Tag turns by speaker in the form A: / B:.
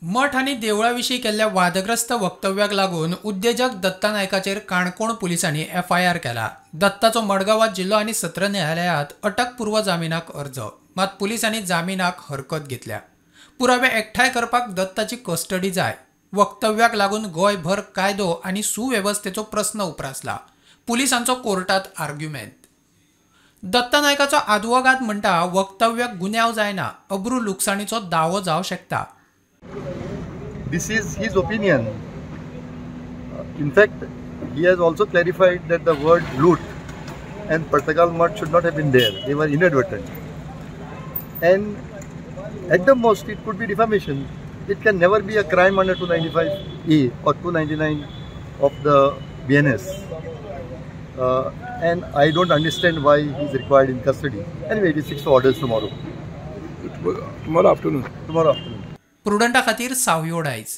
A: मठ आनी देवळा विशीं केल्ल्या वादग्रस्त वक्तव्याक लागून उद्देजक दत्ता नायकाचेर काणकोण पुलिसांनी एफआयआर केला. दत्ताचो मडगांवात जिल्लो आनी सत्र न्यायालयांत अटकपूर्व जामिनाक अर्ज, मात पुलिसांनी जामिनाक हरकत घेतल्या. पुरावे एकठांय करपाक दत्ताची कस्टडी जाय. वक्तव्याक लागून गोंयभर कायदो आनी सुवेवस्थेचो प्रस्न उप्रासला. पुलिसांचो कोर्टात आर्ग्युमेंत. दत्ता नायकाचो आदवोगाद म्हणटा, वक्तव्याक गुन्यांव जायना, अब्रू लुकसाणीचो दावो जावं शकता.
B: This is his opinion. In fact, he has also clarified that the word loot and Partagal Mutt should not have been there. They were inadvertent. And at the most, it could be defamation. It can never be a crime under 295A or 299 of the BNS. And I don't understand why he is required in custody. Anyway, it is 6 orders tomorrow.
C: Tomorrow afternoon.
B: Tomorrow afternoon.
A: प्रुडंटा खातीर सावयो डायस.